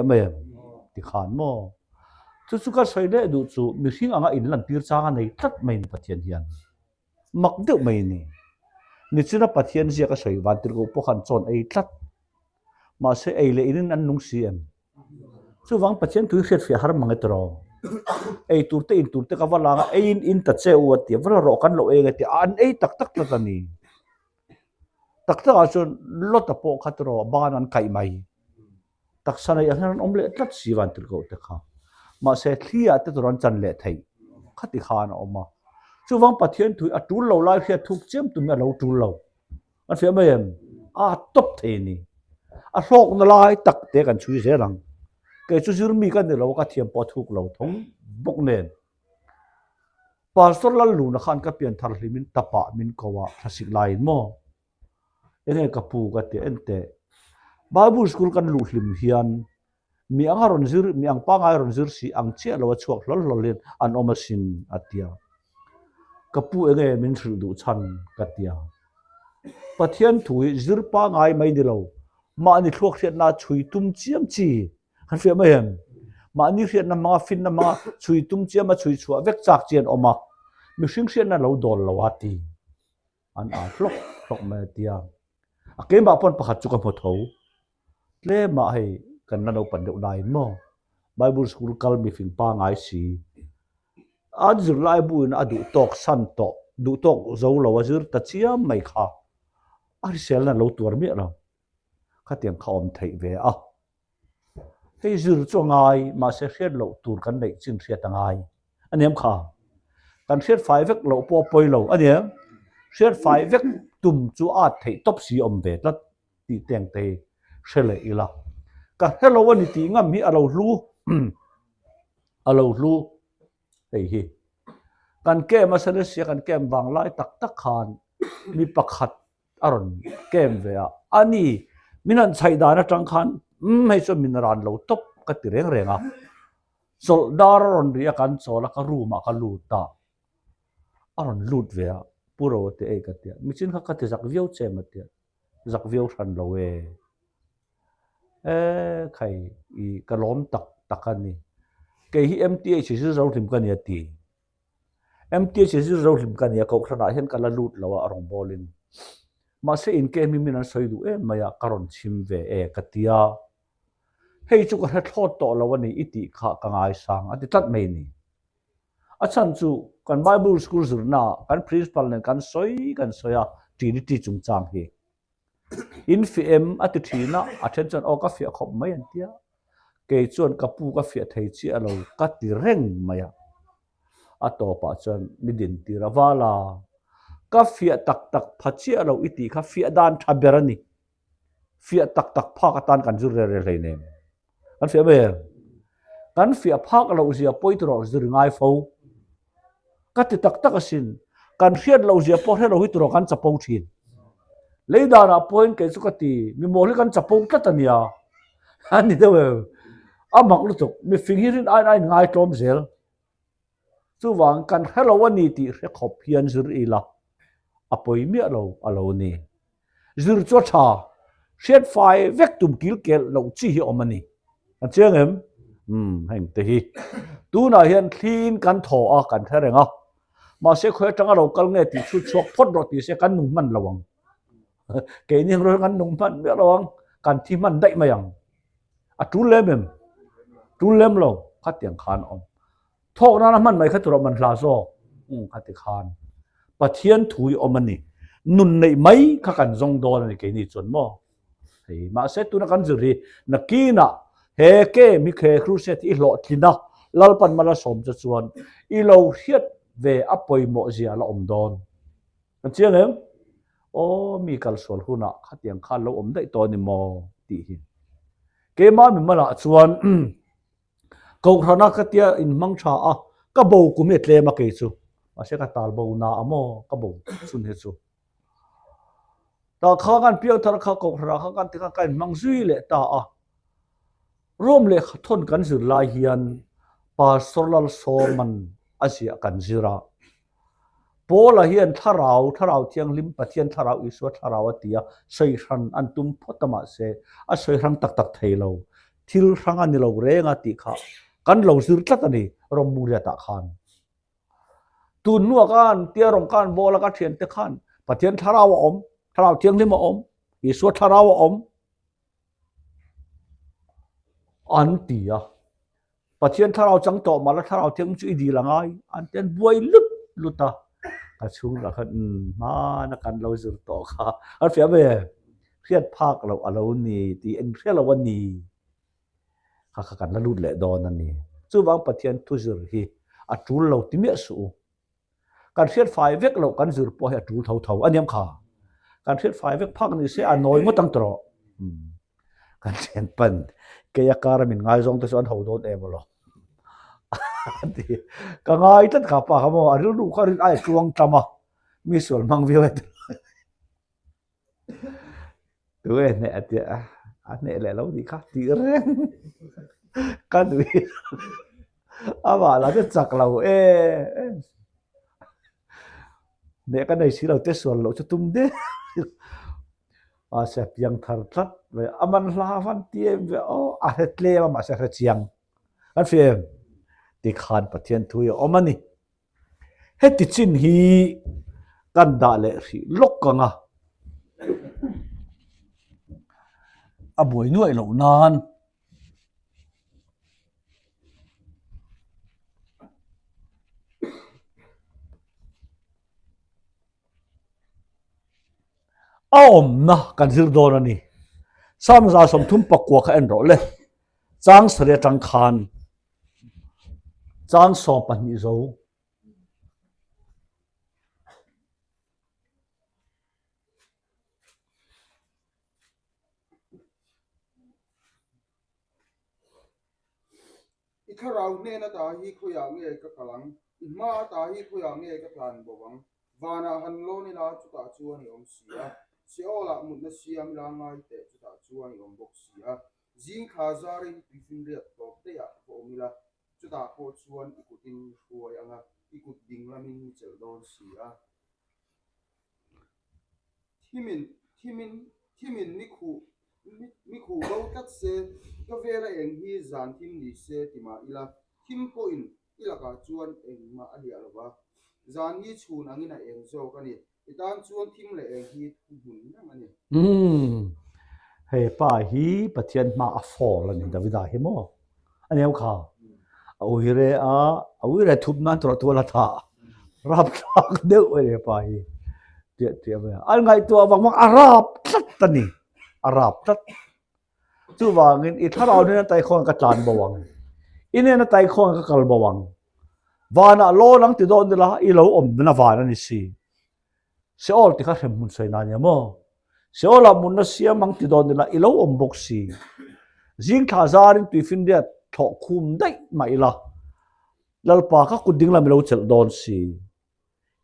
mai em? Tikhan maw? Chu chu ka sawi leh duh chu mihring anga inlantir chang a nei tlat mai ni Pathian hian. Mak deuh mai ni. Nichina Pathian ziak a sawi van tirhkoh pawh khan chawn ei tlat. Mahse ei leh inin an nung si em? Chuvang Pathian tui hriatfiah har mang e tiraw? Ei tur te in tur te ka va lang a, eiin in ta che u a ti a, va la rawh kan lo ei ang e ti a, an ei tak tak tlat a ni. Tak takah chuan Lot-a pawh kha tiraw ban an kaih mai. Taksa neih ang hian an awm leh tlat si van tirhkoh te kha. Mahse thli ah te tur an chan leh theih khati khan a awm a. Chuvang Pathian thui a tul lo lai hriat thuk chiam tum hi a lo tul lo. An hria mai em? A tawp thei a ni. A hlawkna lai tak te kan chhui zel ang. Kei chu zirmi ka ni lo a, ka thiam pawh a thuk lo thawng bawk nen. Pastor Lalluna khan ka pian thar hlimin tapah min ko a, thlasik laiin maw? Enge ka pu ka ti en teh. Bible school kan luh hlim hian mi anga rawn zir, mi ang pangai rawn zir si ang chiah lo a chhuak hlawl hlawl hian an awm asin a ti a. Ka pu enge min hrilh duh chhan ka ti a. Pathian thu hi zir pangai mai ni lo, mahni thluak hriatna chhui tum chiam chi kan hriat mai em? Mahni hriatna hmanga finna hmanga chhui tum chiam a chhui chhuah vek chak chi an awm a, mihring hriatna lo dawl lo a ti. An â hlawk hlawk mai a tia. A keimah pawn pakhat chu ka hmu tho. Tlemah hei kan la naupan deuh laiin maw Bible school kal mifing pangai si. An zirlai buin a duh tawk san tawh, duh tawk zo lo a zir ta chiam mai kha. A hriselna lo tuar miah lo. Khatiang kha awm theih ve a. Hei zir chu a ngai, mahse hriat loh tur kan neih chin hriat a ngai. A niam kha. Kan hriat fai vek loh pawh a pawi lo a nia. Hriat fai vek tum chu a at theih tawp si awm ve tlat tih teng te hi hre leh ila. Ka hre lo a ni tih ngam hi a lo hlu a lo hlu hei hi. Kan camp a Selesih a kan camp vang lai tak tak khan mi pakhat a rawn kem ve a, a ni, min han chhaih dan atang khan umm hei chuan min ran lo tawp ka ti reng reng a, chawlh dar a rawn ri a kan chawl a ka room ah ka lut a, a rawn lut ve a, Pu Ro te ei ka ti a, michin kha ka ti zak viau che em a ti a, zak viau hran lo e, e khai i ka lawm tak tak a ni, kei hi MTH zir zo hlim ka ni a ti. MTH zir zo hlim ka nia, Kohhranah hian ka la lut lo a, a rawn bawlin. Mahse inkem hi min an sawi duh em mai a, ka rawn chhim ve e ka ti a. Hei chu ka hre thlawt tawh lo a ni i tih kha ka ngaisang a ti tlat mai ni. A chhan chu kan Bible school zirnaah kan principal nen kan sawi kan sawi a, Trinity chungchang hi. In fiah em? a ti thin a, a then chuan aw ka fiah khawp mai an ti a, kei chuan ka pu ka fiah thei chiah lo ka ti reng mai a, a tawpah chuan mi din tir a val a, ka fiah tak tak pha chiah lo i tih kha fiah dan tha ber a ni, fiah tak tak phak atan kan zir rel rel hleinem. Kan fiah mai em? Kan fiah phak loh zia pawi tur zir ngai fo. Ka ti tak tak asin, kan hriat loh zia pawh hre lo hi tur kan chapo thin. Lei danah pawhin kei chu ka ti, mi mawl hi kan chapo tlat a nia. A ni deuh em? A mak lutuk, mifing hi rin aiin a inngai tlawm zel. Chuvang kan hre lo a ni tih hre khawp hian zir ila a pawi miah lo a lo ni. Zir chu a tha, hriat fai vek tum kil kelh loh chi hi awm a ni. Kan chiang em? Umm heng te hi. Tunah hian thliin kan thaw a, kan hre reng a. Mahse khawi atanga lo kal nge tih chhut chhuak phawt rawh tih se kan nung hman lo ang. Keini ang rual kan nung hman miah lo ang, kan thi hman daih mai ang. A tul lem em? Tul lem lo, khatiang khan a awm. Thawk nana hman mai kha tur a man hla zawk. Umm kha ti khan Pathian thu i awm a ni. Nun neih mai kha kan zawng dawn a ni keini chuan maw? Hei mahse tuna kan zir hi nakinah he kem hi he crusade hi i hlawhtlin a, Lalpan Malsawm che chuan i lo hriat ve a pawimawh zia a la awm dawn. Kan chiang em? Aw mi kalsual hunah khatiang khan lo awm daih tawh a ni maw? tih hi. Keimah mimalah chuan Kohhrana ka tia inhmang tha a, ka bo kum hi a tlem a kei chu. Mahse ka tal bo na a maw ka bo chhun hi chu. Tah kha kan piang thar kha kohhrana kha kan ti khan ka inhmang zui leh ta a. Rome lehkha thawn kan zir lai hian Pastor Lalsawman a ziah kan zir a. Paula hian thlarau, thlarau thianghlim, Pathian thlarau, Isua thlarau a ti a, sawi hran an tum phawt a mahse a sawi hrang tak tak thei lo. Thil hrang a ni lo reng a tih kha kan lo zir tlat a ni Rawmuriatah khan. Tun hnuah khan tia rawng khan bawl a ka thiante khan Pathian thlarau a awm, thlarau thianghlim a awm, Isua thlarau a awm an ti a. Pathian thlarau chang tawh mah la thlarau thianghlim chu i dil a ngai an ti an buai lut lut a. Ka chhungah khan umm hmana kan lo zir tawh kha an hria mai e. Hriat phak loh a lo ni tih eng hria lo a ni. Kha kha kan la lut leh dawn a ni. Chuvang Pathian thu zir hi a tul lo ti miah suh u. Kan hriat fai vek loh kan zir pawh hi a tul tho tho a niam kha. Kan hriat fai vek phak ni se a nawi ngawt ang tawh. Kan thian pan kei a kar a min ngaizawng te chu an ho dawn em alawm. A ti. Ka ngai tlat kha pa kha maw a rilru kha rin ai tluang tam a mi sual hmang viau e. Tu e hneh a tia a hneh leh lo nih kha tih reng ka nui amah lah chu chak lo e hneh ka nei si lo te sual loh chu tum der mahse a piang thar tlat mai a man hla van ti em ve aw a hre tlem a mahse a hre chiang kan hria em tikhan Pathian thu hi a awm a ni. Heti chin hi kan dah leh hrih lawk ang a, a buai nuaih loh nan a awmna kan zir dawn a ni. Samza 34 kha en rawh le, chang sarih atang khan Chang 12 zo. I thlarau hnen ata hi khawiah nge ka kal ang? I hma ata hi khawiah nge ka tlan bo ang? Vanah han lawn ila chutah chuan i awm si a, Seol-ah mutna siam ila ngai teh chutah chuan i awm bawk si a. Zing thla zarin tuifinriat tawp daihah va awm ila, chutah pawh chuan i kutin mi hruai ang a, i kut ding lamin mi chelh dawn si a. Thimin, thimin, thimin mi khuh, mi khuh bo tlat se, ka vela eng hi zan thim ni se ti mah ila, thim pawhin i lakah chuan engmah a hliah lo va, zan hi chhun angin a eng zawk a ni. I tan chuan thim leh eng hi thu hmun reng a ni. Umm he pa hi Pathian hma a fall a ni Davida hi maw a neu kha a uire a a uire thup nan tawrh tual a tha rap thlak deuh a ni he pa hi tiah tiah mai a an ngaihtuah vang vang a rap tlat a ni a rap tlat chuvangin i thlarau nena taikhawn ka tlan bo ang i nena taikhawn ka kal bo ang vanah lawn ang ti dawn ila i lo awmna van a ni si Seol ti kha hremhmun sawi na nia maw Seolah munna siam ang ti dawn ila i lo awm bawk si zing thla zarin tuifinriat thlawh khum daih mah ila Lalpa ka kut ding lam i lo chelh dawn si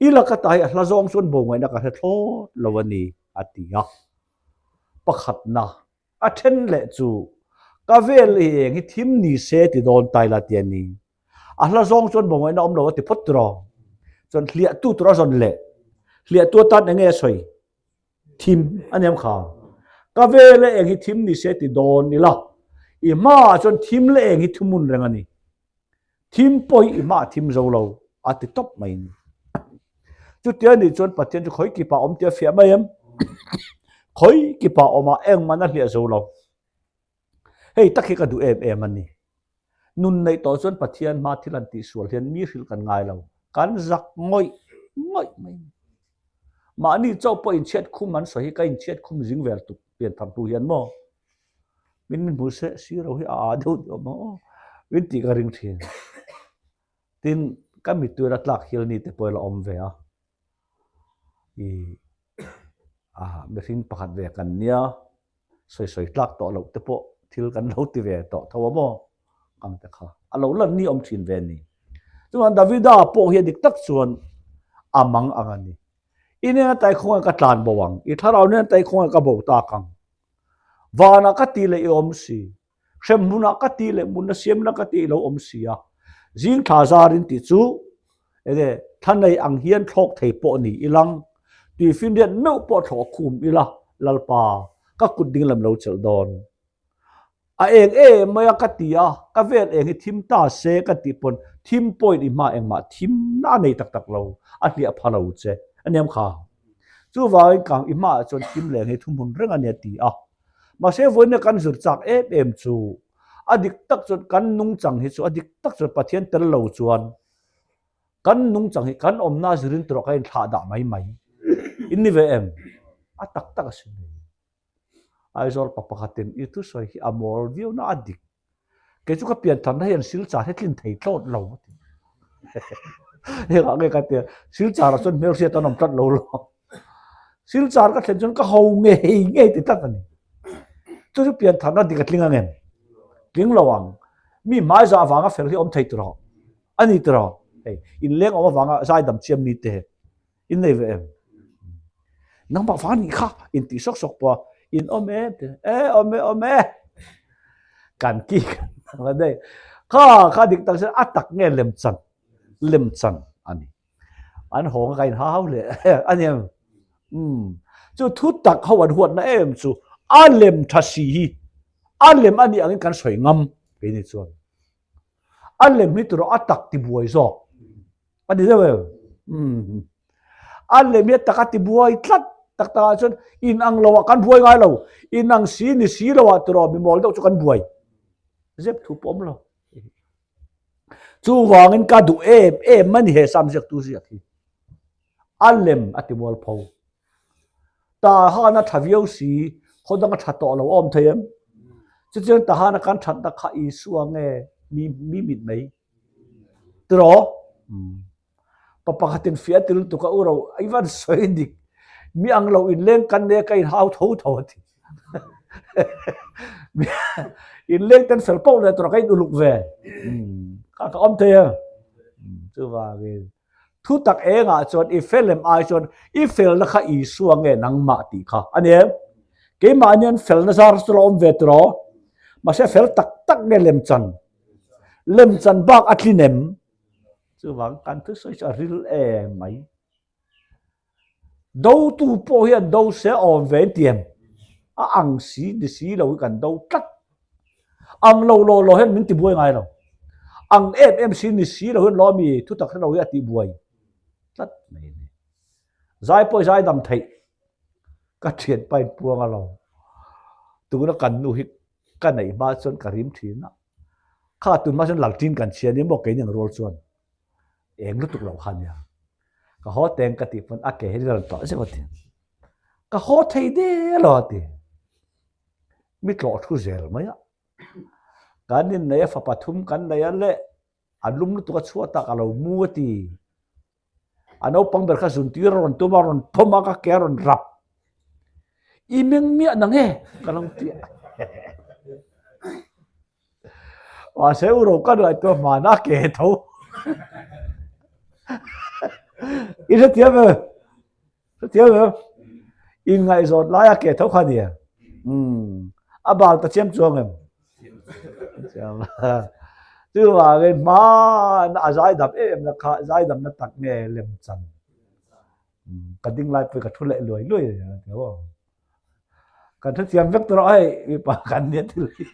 I laka ta hi a hla zawng chuan bo ngaihna ka hre thlawt lo a ni, a ti a. Pakhatna, a then leh chu, Ka vel i eng hi thim ni se ti dawn ta ila ti a ni. A hla zawng chuan bo ngaihna awm lo a ti phawt tiraw? Chuan hliahtu tur a zawn leh, hliahtu atan eng nge a sawi? Thim a niam kha. Ka vel a eng hi thim ni se ti dawn ila, i hmaah chuan thim leh eng hi thuhmun reng a ni. Thim pawh hi i hmaah thim zo lo a ti tawp mai ni. Chutia nih chuan Pathian chu khawi kipa awm tih a fiah mai em? Khawi kipa awmah engmah a hliah zo lo. Hei tak hi ka duh em em a ni. Nun neih tawh chuan Pathian hma thil an tihsual hian mi hrilh kan ngai lo. Kan zak ngawih ngawih mai ni. Mahni chauh pawh inchhiat khum an sawi hi ka inchhiat khum zing vel tuk pian thar hnu hian maw? Min min hmu se siro hi a aa deuh deuh maw aw min tih ka ring thin. Tin, ka mittui a tlak hial ni te pawh ila awm ve a. I a mihring pakhat ve kan nia sawi sawi tlak tawh loh te pawh thil kan lo ti ve tawh tho a maw ang te kha a lo lan ni awm thin ve a ni. Chuan Davida pawh hi a dik tak chuan a mang ang a ni. I nena taikhawng ah ka tlan bo ang, i thlarau nena taikhawng ah ka bo tak ang. Vanah ka ti leh i awm si. Hremhmunah ka ti leh munna siamna ka ti i lo awm si a. Zing thla zarin tih chu enge thla nei ang hian thlawk thei pawh ni ilang, tuifinriat meuh pawh thlawh khum ila Lalpa ka kut ding lam lo chelh dawn. A eng em mai a ka ti a, ka vel eng hi thim ta se ka tih pawn thim pawhin i hma engmah thimna a nei tak tak lo, a hliah pha lo che a niam kha. Chuvangin kang i hmaah chuan thim leh eng hi thuhmun reng a nia ti a. Mahse vawiina kan zir chak em em chu a dik tak chuan kan nungchang hi chu a dik tak chuan Pathian tel lo chuan kan nungchang hi kan awmna zirin tur ah kan inthlah dah mai mai. In ni ve em? A tak tak a si mai. Aizawl pa pakhatin i thusawi hi a mawl viau na a dik. Kei chu ka piantharna hian Silchar hi tlin thei tlawt lo a ti. Hengah nge ka tia, Silchar ah chuan hmelhriat an awm tlat lo lo. Silchar ka thlen chuan ka ho ngei ngei ti tlat a ni. Chu chu piantharna dik a tling ang em? Tling lo ang. Mi hmaiza avanga fel hi awm thei tawh a ni tawh. Hei, inleng awm avanga zaidam chiam mi te. In nei ve em? Nangmah vang anih kha in tih sawk sawk pawh a, in awm e ti e awm e awm e kan ki kan ang a nei. Kha kha dik tak chuan a tak nge lemchan lemchan a ni. An hawng a ka in hau hle a ni em? Umm chu thu tak ho an huatna em chu a lem tha si hi a lem a nih angin kan sawi ngam keini chuan. A lem hi turaw a tak ti buai zawk a ni deuh em? Umm. A lem hi a tak a ti buai tlat tak tak ah chuan in ang lo ah kan buai ngai lo, in ang si ni si lo ah turaw mi mawl deuh chu kan buai zep thu pawh awm lo. Chuvangin ka duh em em a ni he sam ziaktu ziak hi. A lem a ti mual pho. Tahan a tha viau si, khaw dang a tha tawh lo awm thei em? Chutiang Tahan a kan thatna kha Isua nge mi mi mit mai? Tiraw? Pa pakhatin fiah a ti lutuk a, u ro, i van sawi dik, mi ang lo inleng kan nia ka inhau tho tho a ti. Inleng ten fel pauh leh tawrh ka in uluk ve. Kha ka awm thei a. Chuvangin. Thutak engah chuan i fel em ai chuan i felna kha Isua nge nangmah tih kha a ni em? Keimahni an felna zar chu la awm ve tiraw? Mahse fel tak tak nge lemchan? Lemchan bak a tlin em? Chuvang kan thusawi chu a ril em mai. Dotu pawh hian do se awm ve an ti em? A ang si ni si lo hi kan do tlat. Ang lo law law hian min tibuai ngai lo. Ang em em si ni si lo hian law mi thutak hre lo hi a tibuai tlat mai a ni. Zai pawh i zai dam theih ka thianpa in puang a lo. Tuna kan nu hi ka neih hma chuan ka rim thin a. Kha tun hma chuan laltin kan chhia nia maw keini ang rual chuan eng lutuk lo kha nia. Ka haw teng ka tih pawn a ke hi rawn tawh zeuh a ti. Ka haw thei der lo a ti. Mi tlawh thu zel mai a. Kan innei a fapa thum kan nei a le a lum lutuk a chhuat a ka lo mu a ti. A naupang ber kha zuntir a rawn tum a rawn phawm a ka ke a rawn rap. I meng miah na nge ka lo ti a. Mahse u ro ka nuai tua hmana ke tho. I hrethiam em? Hrethiam em? Inngaihzawn laia ke tho kha nia. Umm. A bal ta chiam chuang em? Chiam. Chuvangin hmana a zaidam em na kha zaidamna tak nge lem chan. Ka ding lai pawh ka thu leh luai luai a ni aw. Kan hrethiam vek tawh hei mipa kan nia thil hi.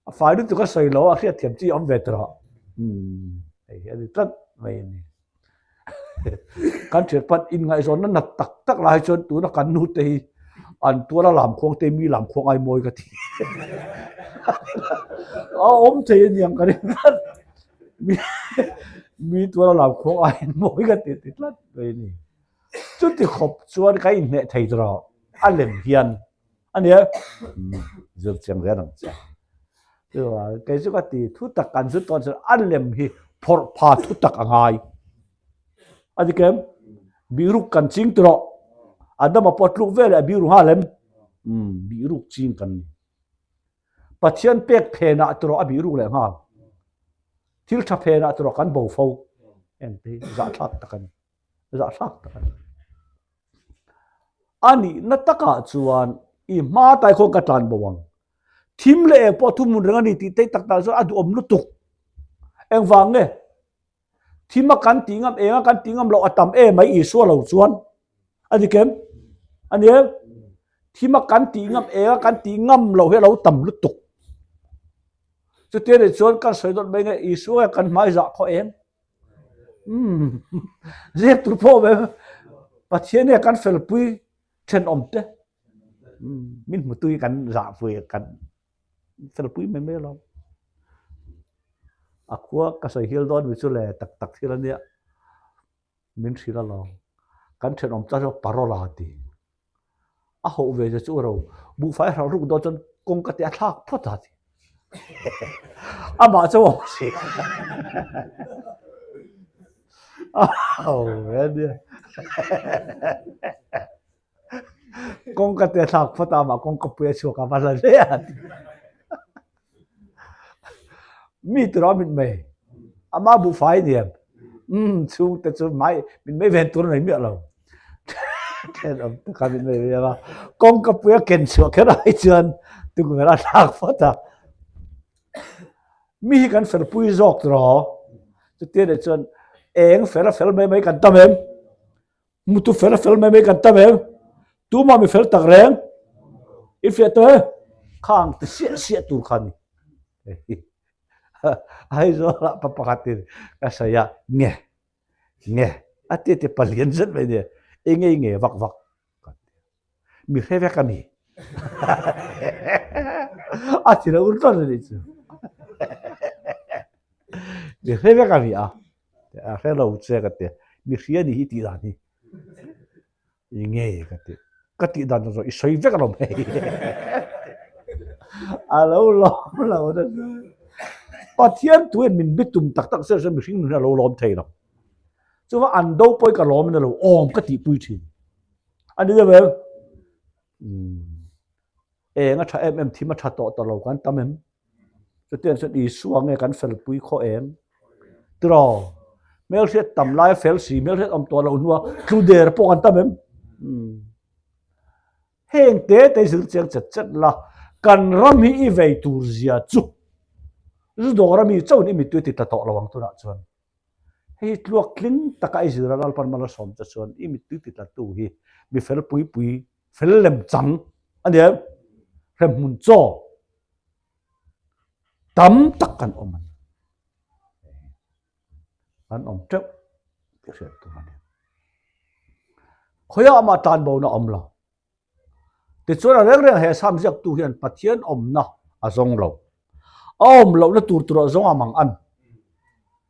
A fai lutuk a sawi lo a hriatthiam chi a awm ve tawh. Umm hei hi a ni tlat mai a ni. Kan thianpat inngaihzawnna nat tak tak lai chuan tuna kan nu te hi an tuala lam khuang te mi lam khuang ai mawi ka ti. A awm thei a niang ka ring tlat. Mi tuala lam khuang ai mawi ka ti ti tlat mai a ni. Chuti khawp chuan ka inhneh thei tawh a lem hian. A nia, zir chiang zel ang che. Chuan kei chu ka ti thu tak kan zut tawn chuan a lem hi phawrh pha thu tak a ngai. A dik em? Bihruk kan ching ti rawh. Adama pawh tluk vel leh a biru nghal em? Umm, bihruk ching kan ni. Pathian pek phenah ti rawh a bihruk leh nghal. Thil tha phenah ti rawh kan bo fo. Engte hi zahthlak tak a ni. Zahthlak tak a ni. A nihna takah chuan i hma tai khawn ka tlan bo ang. Thim leh eng pawh thuhmun reng a ni tih tei tak tak chuan a duhawm lutuk. Engvang nge? Thim a kan tih ngam, eng a kan tih ngam loh a tam em mai Isua lo chuan. A ni kem? A ni em? Thima kan tih ngam eng a kan tih ngam loh hi a lo tam lutuk. Chutia nih chuan kan sawi dawt mai nge Isua hian kan hmai zah khaw eng? Umm zep tur pawh awm em? Pathian hian kan felpui thenawm te min hmutu hi kan zahpui kan felpui mai mai alawm. A khua ka sawi hial dawn mi chu le tak tak thil a nia. Min hrilh alawm. Kan thenawm ta chu parola a ti. A hoh ve che chu ro. Buhfai hrang ruk dawn chuan kawngka te a thlak phawt a ti. Amah chu a awm si. A ho ve a nia. Kawngka te a thlak phawt a, amah kawngka pui a chhuak a va la hle a ti. Mi tura mit mai ama buhfai niam umm chhungte chu mai mit mai ven tur a nei miah lo thenawm te kha mit mai veng a kawngka pui a ken chhuah kher ai chuan tukverh a thlak phawt a mi hi kan fel pui zawk tawh chutia leh chuan eng fel a fel mai mai kan tam em. Mutu fel a fel mai mai kan tam em? Tumah mi fel tak reng? I fiah tawh e? Khang ti siah siah tur kha ni. Aizawlah pa pakhatin ka sawi a, nge, nge, a ti a ti palian zet mai nia, enge i nge vak vak ka ti a. Mi hre vek a ni. A ti lo ur tlat a nih chu. Mi hre vek a ni a, a hre lo che ka ti a, mi hria ni hi tih dan hi i ngei ka ti. Ka tih dan zawh i sawi vek alawm hei. A lo lawm lo nasa. Pathian tuin min bitum tak tak se mihring nun hi a lo lawm thei lo. Chuvang an do pawhin ka lawm na lo awm ka tihpui thin. A ni deuh em? Eng a tha em em thim a tha tawh ta lo kan tam em? Chutiang chuan Isua nge kan felpui khaw em? Tiraw? Hmelhriat tam lai a fel si, hmelhriat awm tawh loh hnua tlu der pawh kan tam em? Heng te te zir chiang chet chet la, kan ram hi i vei tur zia chu zu dawr ami chauhin i mittui ti tla tawh lo ang tunah chuan. Hei hi tluak tling taka i zir a Lalpan mal a sawm che chuan i mittui ti tla tu hi mi fel pui pui fel lem chang a ni em? Hremhmun chaw tam tak kan awm a ni. Kan awm teuh tih hriat tur a ni. Khawiah mah tanbo na awm lo. Tichuan a reng reng he Sam ziaktu hian Pathian awmna a zawng lo. A awm lohna tur tur a zawng a mang an.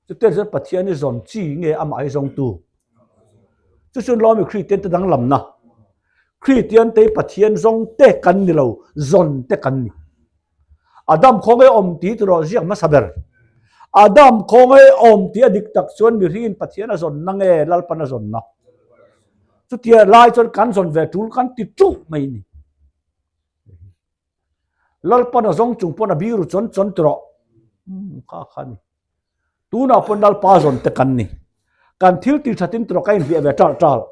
Chutiang chuan Pathian hi zawn chi nge amah hi zawngtu? Chu chuan Lawmi Kristian te danglamna. Kristian te hi Pathian zawng te kan ni lo, zawn te kan ni. Adam khawngaih awm tih tur a ziak hmasa ber. Adam khawngaih awm tih a dik tak chuan mihringin Pathian a zawnna nge Lalpan a zawnna? Chutia lai chuan kan zawn ve tul kan ti ṭuh mai ni. Lalpan a zawng chung pawn a biru chawn chawn ti rawh. Kha kha ni. Tunah pawn Lalpa zawn te kan ni. Kan thil ti thatin tawh ka inhliah ve ṭalh ṭalh.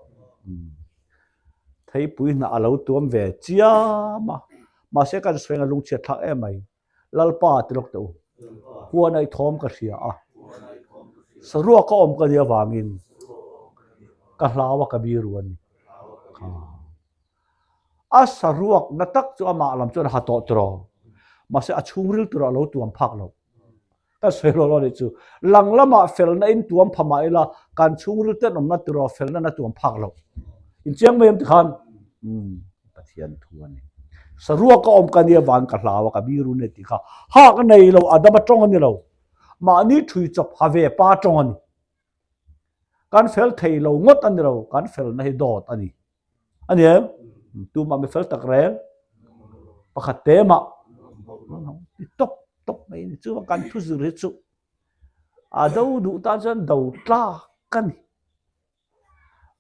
Theipui hnah a lo tuam ve chiam a, mahse kan sawi anga lungchhiat thlak em mai. Lalpa ti lawk teh u. Huan aih thawm ka hria a, saruak a awm ka nih avangin ka hlau a ka biru a ni. A saruak na tak chu amah lam chuan a ha tawh tawh, mahse a chhungril turah a lo tuam phak lo. Ka sawi lo lo nih chu. Lang lamah felna in tuam pha mah ila, kan chhungril tenawmna tiraw felna na tuam phak lo. In chiang mai em tikhan? Umm, Pathian thu a ni. Saruak a awm ka nia van ka hlau a, ka biru nei tih kha hak a nei lo, Adama tawng a ni lo. Mahni thui chawp ha ve pa tawng a ni. Kan fel thei lo ngawt a ni lo, kan felna hi dawt a ni. A ni em? Tumah mi fel tak reng pakhat te mah ti tawp tawp mai a ni. Chuvang kan thu zir hi chu a do duh tan chuan do tlak a ni.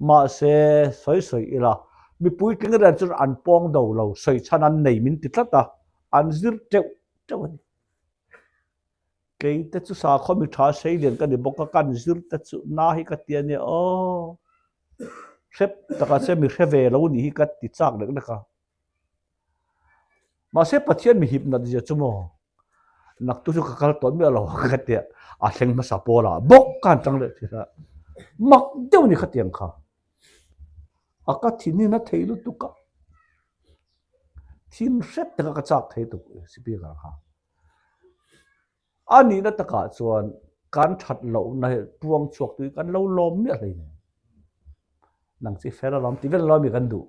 Mahse sawi sawi ila mi puitling ren chuan an pawng do lo sawi chhan an nei min ti tlat a, an zir teuh teuh a ni. Kei te chu sakhaw mi tha sei lian ka ni bawk a, kan zir te chu na hi ka ti a nia aw. Hrep takah chuan mi hre ve lo nih hi ka ti chak lek lek a. Mahse Pathian mi hip nat zia chu maw naktu chu ka kal tawh miah lo ang ka tia a thleng hmasa pawl ah bawk ka han tang leh thin a. Mak deuh a ni khatiang kha. A ka thin hi na thei lutuk a. Thin hrep te kha ka chak thei tuk speaker kha. A nihna takah chuan kan that lohna hi puang chhuak tui kan lo lawm miah hlei nen. Nang chi fel alawm ti vel alawm mi kan duh.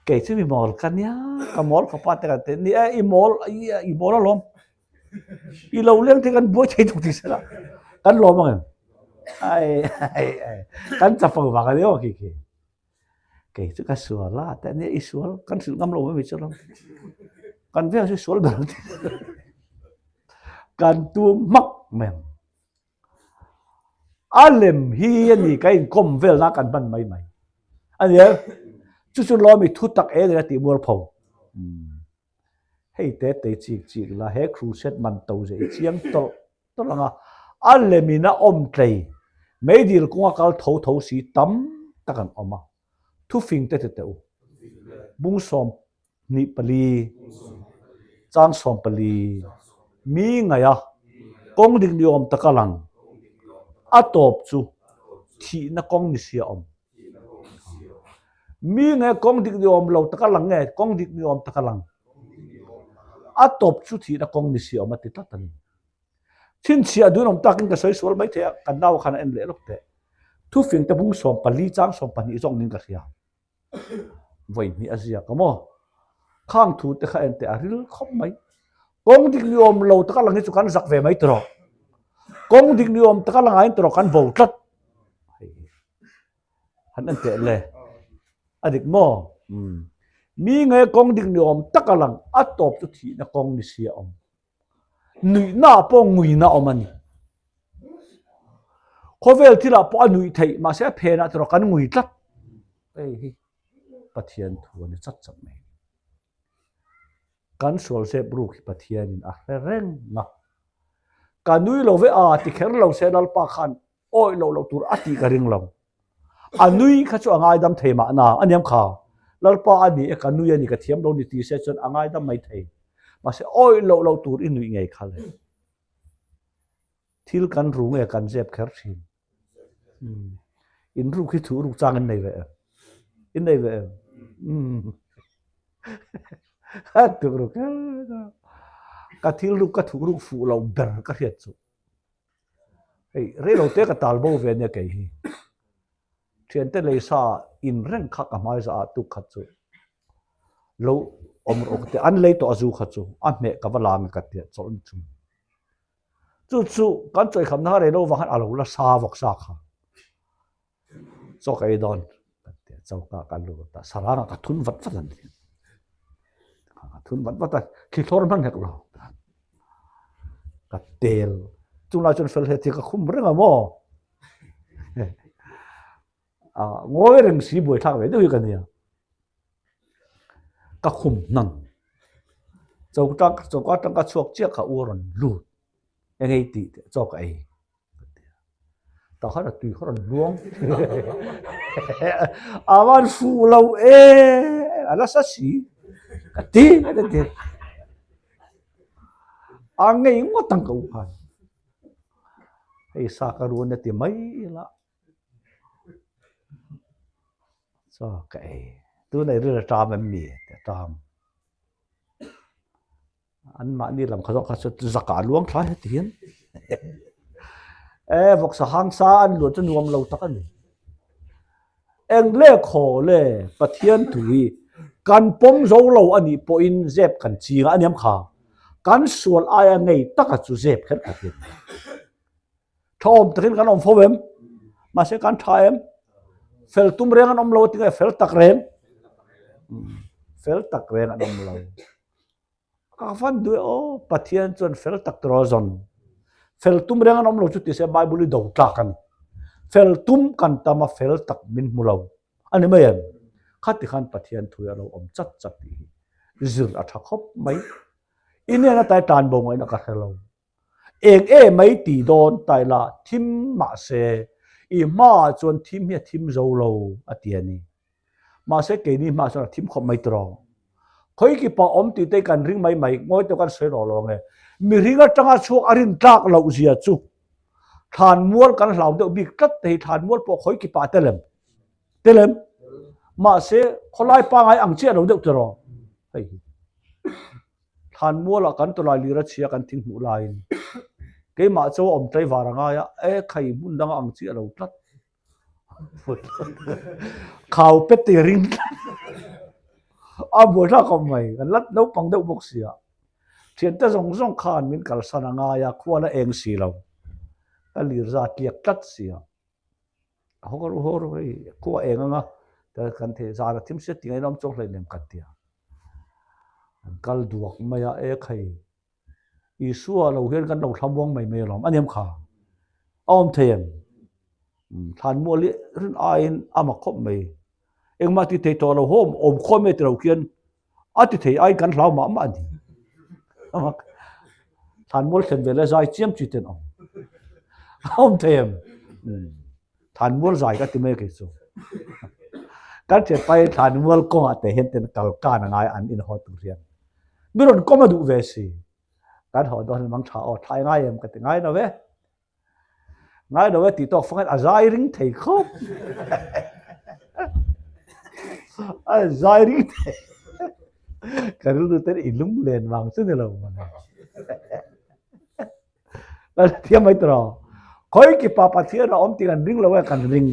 Kei chu mi mawl ka nia, ka mawl khawpa te kan ti ni e, i mawl i mawl alawm. I lo leng te kan buai thei tuk ti sela. Kan lawm ang em? Ai ai ai kan chafo vang a ni aw khi khi. Kei chu ka sual a, te nia i sual kan hrilh ngam lo mai mai chu ram. Kan veng chu sual ber ang ti. Kan tum hmak mai ang. A lem hi a ni ka inkawm vel na kan hman mai mai. A ni e, chu chu lawmi thu tak e nen a tih mual pho. Hei te te chik chik la, he crusade man to ze i chiang tawlh tawlh ang a, a lemin a awm tlei, meidil kawnga kal tho tho si tam tak an awm a, thufing te ti teh u, bung 24, chang 14, mi ngaih a, kawng dik ni awm taka lang, a tawp chu thihna kawng ni si a awm. Mi nge kawng dik ni awm lo taka lang nge kawng dik ni awm taka lang? A tawp chu thihna kawng ni si a awm a ti tlat a ni. Chhinchhiah dun awm takin ka sawi sual mai thei a, kan nau khan a en leh lawk teh. Thufing te bung 14 chang 12 zawk niin ka hria. Vawi hnih a ziak a maw? Khang thu te kha en teh a ril khawp mai. Kawng dik ni awm lo taka lang hi chu kan zak ve mai tawh. Kawng dik ni awm taka lang aiin tawh kan bo tlat. Hei han en teh le. A dik maw? Mi nge kawng dik ni awm taka lang a tawp chu thihna kawng ni si a awm. Nuihna ah pawh nguina awm a ni. Khawvel thilah pawh a nuih theih mahse a phenah te erawh kan ngui tlat. Hei hi Pathian thu a ni chat chat mai. Kan sual zep ruk hi Pathianin a hre reng a. Ka nui lo ve a ti kher lo se Lalpa khan Awih loh loh tur a tih ka ring lo. A nui kha chu a ngaidam thei mahna a niam kha. Lalpa a ni e ka nui a ni ka thiam lo ni ti se chuan a ngaidam mai thei. Mahse awih loh loh tur i nuih ngei kha le. Thil kan ru nge kan zep kher thin. In ruk hi thu ruk chang in nei ve em? In nei ve em? Tuk ruk ka thil ruk ka thu ruk fuh lo ber ka hriat chu. Hei rei lo te ka tal bo ve ania kei hi. Thiante lei sa in reng kha ka hmai zah ah tuk khat chu lo awm rawh ka ti a, an lei tawh a zu kha chu a hmeh ka va la ang e ka ti a chawlh ni chung. Chu chu kan chawihkhamna kha rei lo vang khan a lo la sa vawk sa kha. Chaw ka ei dawn ka ti a, choka ka lut a, sarangah ka thun vat vat a ni. Ka thun vat vat a, thli thlawr hman hek lo. Ka tel, chunglai chuan fel he thil ka khum reng a maw? Ngawi reng si buaithlak ve deuh hi ka nia. Ka khum hnan. Choka choka atang ka chhuak chiah kha u a rawn lut. Eng ei tih teh chaw ka ei. Tah khan a tui kha rawn luang. A van fuh lo e, a nasa si. Ka ti ka ti. A ngei ngawt ang ka u khan. Hei sa ka ruan a ti mai la. Chaw ka ei. Tunah i ril a ṭam em mi? A ṭam. An mahni lam kha zawk kha chu zaka luang thlai heti hian e vawksa hang sa an luan chu nuam lo tak a ni. Eng le khaw le Pathian thu hi kan pawm zo lo a nih pawhin zep kan ching a aniam kha kan sual aia ngei taka chu zep kher khat hi a ni. Tha awm takin kan awm fo em? Mahse kan tha em? Fel tum reng an awm lo tinge fel tak reng? Fel tak reng an awm lo. Ka van duh e aw, Pathian chuan fel tak tiraw a zawn. Fel tum reng an awm lo chu ti se Bible hi do tlak a ni. Fel tum kan tam a fel tak min hmu lo a ni mai em? Khati khan Pathian thu hi a lo awm chat chat tih hi zir a tha khawp mai. I nen atai tan bo ngaihna ka hre lo. Eng e mai ti dawn ta ila thim mahse i hmaah chuan thim hi a thim zo lo a ti a ni. Mahse keini hmaah chuan a thim khawp mai tawh. Khawikipa awm tih te kan ring mai mai ngawi tawh kan sawi rawh lo ange. Mihring atanga chhuak a rin tlak loh zia chu thlanmual kan hlau deuh bik tlat te hi thlanmual pawh khawikipa te lem te lem mahse khawlai pangai ang chiah lo deuh tawh. Hei hi. Thlanmualah kan tawlai lir a chhia kan thing hmuh laiin keimah chu a awm tlaivar a ngai a, e khai hmun danga ang chiah lo tlat. Khau pet te ring tlat. A buaithlak khawp mai, kan la naupang deuh bawk sia. Thiante zawng zawng khan min kalsan a ngai a, khua la eng si lo. Ka lir za tliak tlat sia. Haw ru haw ru hei khua eng anga kan thei zan a thim sia ti ngaihna awm chuang hlei nem kan ti a. An kal duak mai a, e khai Isua lo hian kan lo thlamuang mai mai alawm a ni em kha? A awm thei em? Thlanmual hi rin aiin a mak khawp mai. Engmah ti thei tawh lo haw awm khawm e ti lo khian a ti thei aiin kan hlau mah mah a ni. Thlanmual thlen ve la zai chiam chi ten awm. A awm thei em? Thlanmual zai ka ti mai kei chu. Kan thianpa hi thlanmual kawngah te hian ten kal kan a ngai an inhaw tur hian. Mi rawn kawm a duh ve si. Kan haw dawn mang tha aw thlai ngai em ka ti ngai lo ve. Ngai lo e tih tawk fangin a zai ring thei khawp. A zai ring thei. Ka rilru ten i lunglen vang chu ni lo mawle. Kan thiam mai tawh. Khawi ki pa Pathian a awm tih kan ring lo e kan ring.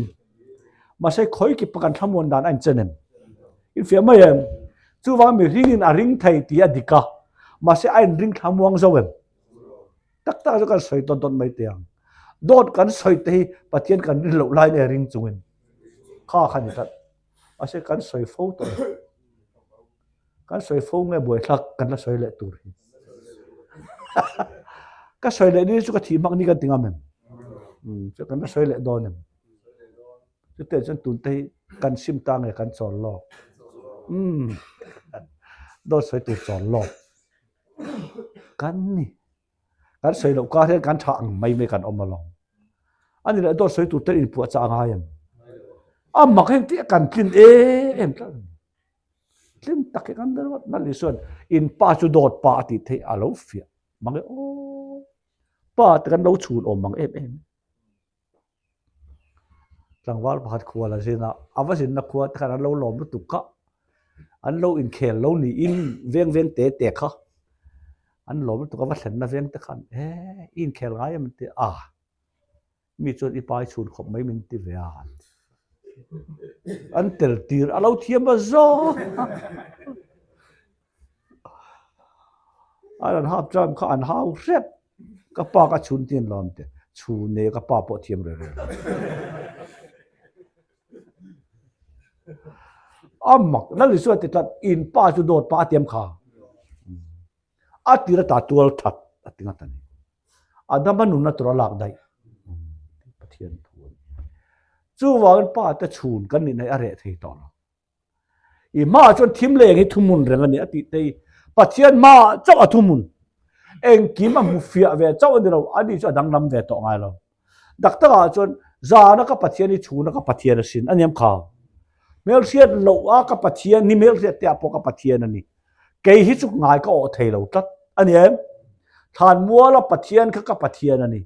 Mahse khawi ki pa kan thlamuan dan a inchen em? Infiah mai em? Chuvang mihringin a ring thei tih a dik a. Mahse a inring thlamuang zo em? Tak tak chu kan sawi dawt dawt mai teh ang. Dawt kan sawi te hi Pathian kan rin loh lai nge ring chungin kha kha ni tlat. Mahse kan sawi fo tawh e. Kan sawi fo nge buaithlak kan la sawi leh tur hi. Ka sawi leh ni chu ka thih hmak ni kan ti ngam em? Chu kan la sawi leh dawn em? Chutiang chuan tun te hi kan sim ta nge kan chawl lawk? Umm dawt sawi tur chawl lawk kan ni. Kan sawi loh kar hian kan tha ang mai mai kan awm alawm. A ni leh dawt sawi tur ten inpuahchah a ngai em? A mak heng tih a kan tlin em em tlat a ni. Tlin tak hi kan ber vat nalh Isuan in pa chu dawt pa a tih theih a lo fiah mang e aw. Pa te kan lo chhun awm mang em em. Tlangval pakhat khual a zin a, a va zinna khua te khan an lo lawm lutuk kha. An lo inkhel lo niin veng veng te te kha an lawm lutuk a va thlenna veng te khan e i inkhel ngai em an ti a. Mi chuan i pai chhun khawp mai min ti ve a. An tel tir a lo thiam a zawng. A rawn hap chuan kha an hau hrep. Ka pa ka chhun tin lawm te. Chhun e ka pa pawh thiam reng reng. A mak Lal Isua ti tlat in pa chu dawt pa a tiam kha. A tir ata tual that a ti ngat a ni. Adama nunna tur a lak daih. Pathian thu a ni. Chuvangin pa te chhun kan nih na hi a reh thei tawh lo. I hmaah chuan thim leng hi thuhmun reng a ni a tih te hi Pathian hmaah chauh a thuhmun. Engkim a hmu fiah ve chauh a ni lo, ani chu a danglam ve tawh ngai lo. Dak takah chuan zana ka Pathian hi chhuna ka Pathian a sin a ni em kha? Hmelhriat loh a ka Pathian ni hmelhriat te ah pawh ka Pathian a ni. Kei hi chu ngai ka awh thei lo tlat a ni em? Thlanmuala Pathian kha ka Pathian a ni.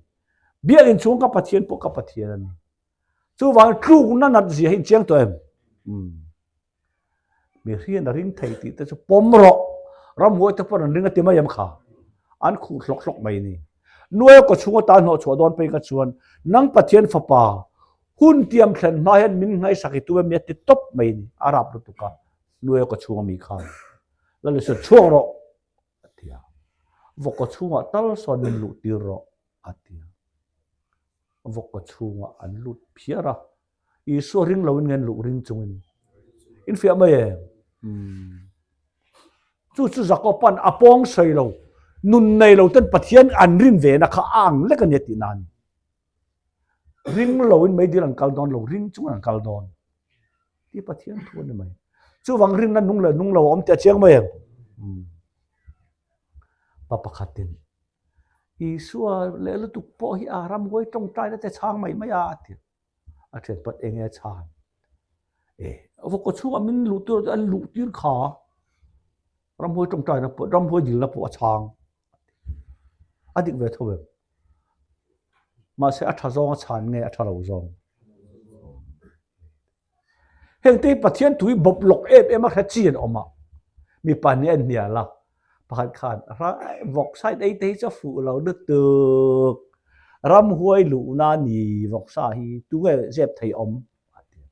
Biakinn chhung ka Pathian pawh ka Pathian a ni. Chuvang tlukna nat zia hi inchiang tawh em? Umm. Mihrian a ring thei tih te chu pawm rawh. Ramhuai te pawn an ring a ti mai em kha? An khuh hlawk hlawk mai ni. Nuai kaw chhung atan hnawh chhuah dawn phei kha chuan nang Pathian fapa hun tiam thlen hma hian min ngaihsak i tu em ni a ti tawp mai ni. A rap lutuk a, Nuai kaw chhung ami khan Lal Isua chhuak rawh a ti a. Vawk kaw chhungah tal sawn min luh tir rawh a ti a. Vawk kaw chhungah an lut phiar a, Isua ring loin nge an luh ring chungin in fiah mai em? Umm. Chu chu Jakoban a pawng sawi lo, nun nei lo ten Pathian an rin ve na kha a ang lek a nia tih na a ni. Ring loin meidil an kal dawn lo, ring chungin an kal dawn. Ti Pathian thu a ni mai. Chuvang rinna nung leh nung lo a awm tih a chiang mai em? Umm. Pa pakhatin Isua leh lutuk pawh hi a ramhuai tawngtaina te chhang mai mai a a ti. A thian pat eng nge chhan? E, vawkaw chhungah min luh tur an luh tir kha ramhuai tawngtaina pawh ramhuai dilna pawh a chhang. A dik ve tho em? Mahse a tha zawng a chhan nge a tha lo zawng? Heng te hi Pathian tui bawp lawk em em a hre chi an awm a. Mipa nih an hnial a, pakhat khan vawksa in ei te hi chu a fuh lo lutuk, ramhuai luhna a ni vawksa hi tunge zep thei awm a ti a.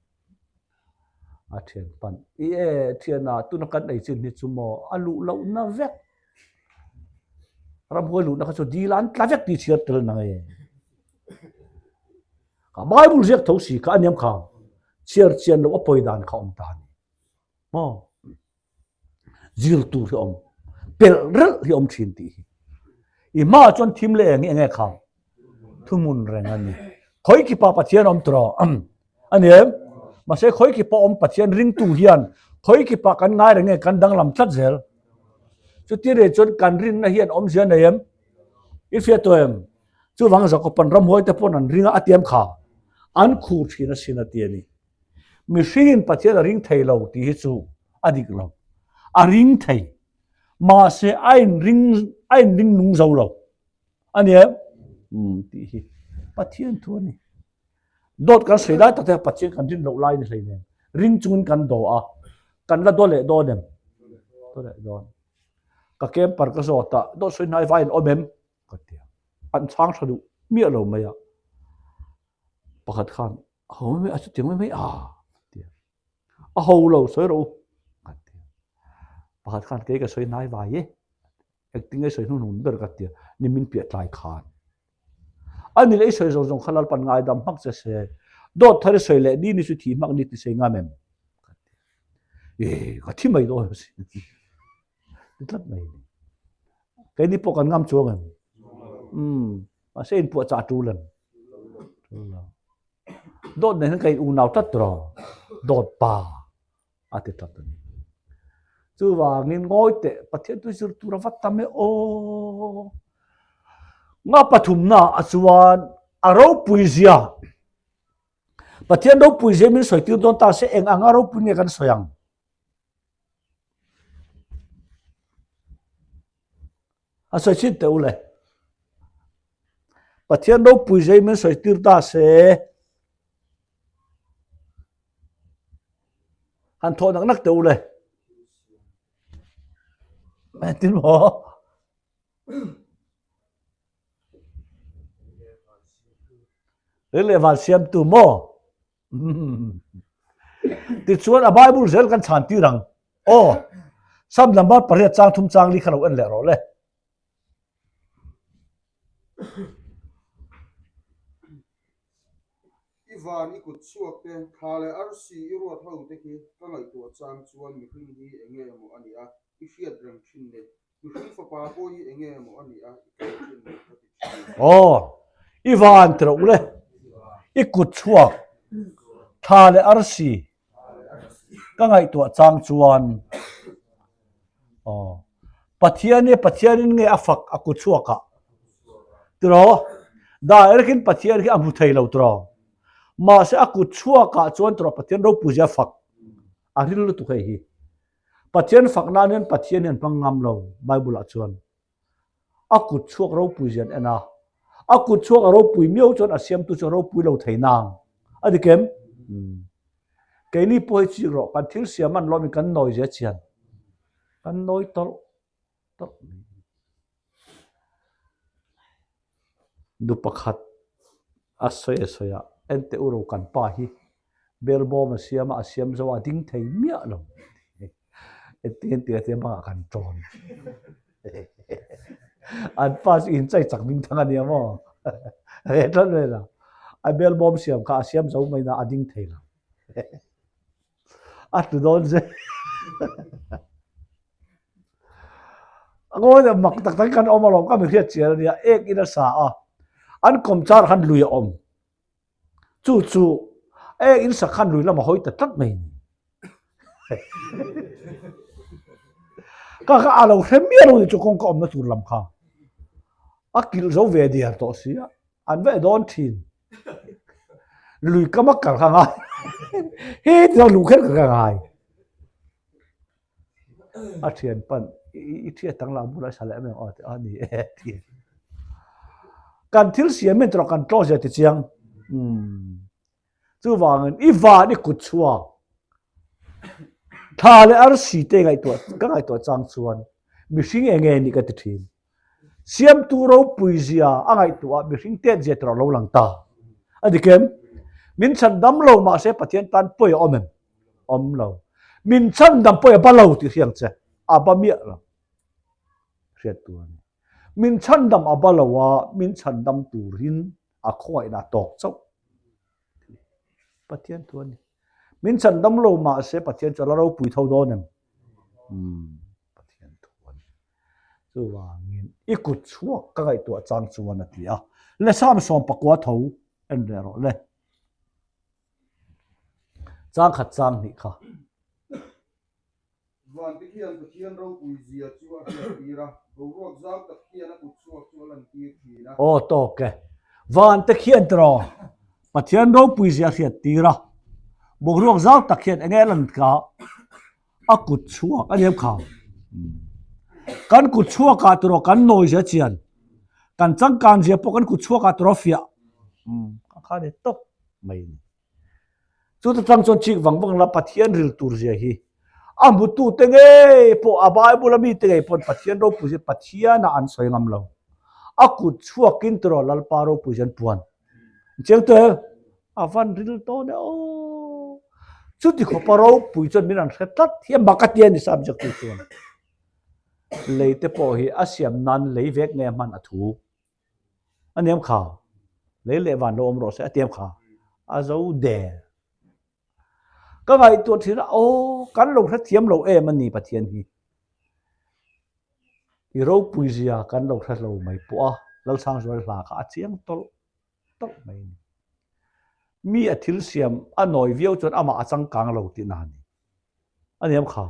A thian pan, I e thiana tuna kan ei chin hi chu maw a luh lohna vek, ramhuai luhna kha chu dil an tla vek tih chhiar tel nang e. Ka Bible ziak tho si kha a niam kha chhiar chian loh a pawi dan kha awm ta a ni. Maw? Zir tur hi awm, pelh relh hi awm thin tih hi. I hmaah chuan thim leh eng hi enge kha? Thuhmun reng a ni. Khawi kipa Pathian awm tawh a ni em? Mahse khawi kipa awm Pathian ringtu hian khawi kipa kan ngai reng nge kan danglam tlat zel. Chuti reh chuan kan rinna hian awmzia nei em? I hriat tawh em? Chuvang Jakoban ramhuai te pawn an ring a, a tiam kha an khur thin asin a ti a ni. Mihringin Pathian a ring thei lo tih hi chu a dik lo. A ring thei. Mahse a inring a inring nung zo lo. A ni em? Um tih hi Pathian thu a ni. Dawt kan sawi lai tak te Pathian kan rin loh lai ni hlei nen. Ring chungin kan daw a. Kan la daw leh dawn em? Daw leh dawn. Ka camper ka zawt a, dawt sawi hnai vai an awm em? Ka ti a. An chhang tha duh miah lo mai a. Pakhat khan a ho mai mai a chutiang mai mai a ti a. A ho lo sawi rawh u ka ti a. Pakhat khan kei ka sawi hnai vai e. Engtin nge sawi hnuhnun ber ka ti a. Ni min piah tlai khan. A ni leh i sawi zawng zawng kha Lalpan ngaidam hmak che se. Dawt thar i sawi leh ni ni chu thi hmak ni ti sei ngam em? Ka ti a. E ka thi mai dawn asin. Ti tlat mai ni. Keini pawh kan ngam chuang em? Umm, mahse inpuahchah a tul em? Tul lo. Dawt nen hian ka in unau tlat tur aw. Dawt pa a ti tlat a ni. Chuvangin ngawi teh Pathian tu zir tur a va tam e aw. Nga pathumna a chuan a ropui zia Pathian ropui zia min sawi tir dawn ta se eng anga ropui nge kan sawi ang? A sawi chhin teh u le. Pathian ropui zei min sawi tir ta se. Han thawh nak nak teh u le. Tin maw? Ril leh van siamtu maw? Tichuan a Bible zel kan chhan tir ang. Aw, Psalm number pariat chang thum chang li kha lo en leh rawh le. I van i kut chhuak te, thla leh arsi i ruat ho te khi ka ngaihtuah chang chuan mihring hi enge emaw a nih a, i hriat reng thin ni. Mihring fapa pawh hi enge maw a nih a, i kal thin maw ka ti thin. Aw, i van ti rawh le, i kut chhuak, thla leh arsi ka ngaihtuah chang chuan aw, Pathian hi Pathianin nge a fak a kut chhuakah tiraw, direct-in Pathian khi a hmu thei lo tiraw, mahse a kut chhuakah chuan tiraw Pathian ropui zia fak a ril lutuk hei hi. Pathian fak nan hian Pathian hian hmang ngam lo Bible ah chuan. A kut chhuak ropui zian en a. A kut chhuak a ropui miau chuan a siamtu chu a ropui lo thei nang. A dik em? Keini pawh hi chik rawh, kan thil siam an lawmin kan nawi zia chian. Kan nawi tawlh tawlh mai. Nu pakhat a sawi a sawi a, Enteh u ro kan pa hi belbawm a siam a, a siam zo a, a ding thei miah lo. Engtin engtin a tia bangah kan tawn. An pa chu inchai chak ding thang a nia maw? He tlat vel a, a belbawm siam kha a siam zo mai na a ding thei lo. A tlu dawn zel. A ngawi leh mak tak tak kan awm alawm ka mi hriat chian a nia ek in a sa a an kawm char khan lui a awm chu chu ek in sak khan lui lam a hawi ta tlat mai ni ka kha a lo hre miah lo ni chu kawngka awmna tur lam kha a kilh zo ve diar tawh si a an va e dawn thin lui kam a kal kha ngai he ti chuan luh kher ka ngai A thian pan i thiat ang lah bulah sa leh em em aw a ni e ti. Kan thil siam in tawh kan tlaw zia ti chiang. Chuvangin i van i kut chhuak. Thla leh arsi te ngaihtuah ka ngaihtuah chang chuan mihring eng nge nih ka ti thin. Siamtu ropui zia a ngaihtuah a mihring tet zia tur a lo lang ta. A dik em? Min chhandam lo mahse Pathian tan pawi a awm em? Awm lo. Min chhandam pawi a ba lo tih hriang che. A ba miah lo. Hriat tur a ni. Min chhandam a ba lo a, min chhandam turin a khawngaihna a tawk chauh. Pathian thu a ni. Min chhandam lo mahse Pathian chu a la ropui tho dawn em? Umm, Pathian thu a ni. Chuvangin i kut chhuak ka ngaihtuah chang chuan a ti a. Le Samsawm pakua tho en leh rawh le. Changkhat chang hnih kha. Vante khian Pathian ropui zia chu a hriattir a, boruak zau tak hian a kut chhuak chu a lantir thin a. Aw tawk e. Vante khian tiraw Pathian ropui zia a hriattir a, boruak zau tak hian enge a lan kha a kut chhuak a niam kha. Kan kut chhuakah tiraw kan nawi zia chian, kan changkan zia pawh kan kut chhuakah tiraw fiah. A kha ni tawk mai a ni. Chuta tang chuan chik vang vang la Pathian ril tur zia hi a hmutute ngei pawh a Bible a mite ngei pawn Pathian ropui zia Pathian ah an sawi ngam lo. A kut chhuakin tiraw Lalpa ropui zia an puan. Chiang tawh em? A van ril tawn e aw. Chuti khawpa ropui chuan min an hre tlat hi a mak a ti a ni subject tu chuan. Lei te pawh hi a siam nan lei vek nge a hman a thu. A niam kha, lei leh van lo awm rawh se a tiam kha, a zo der. Ka ngaihtuah thin a, aw kan lo hrethiam lo em a ni Pathian hi. I ropui zia kan lo hre lo mai pawh a, Lalsangzual hla kha a chiang tawlh tawlh mai a ni. Mi a thil siam a nawi viau chuan amah a changkang lo tihna a ni. A niam kha.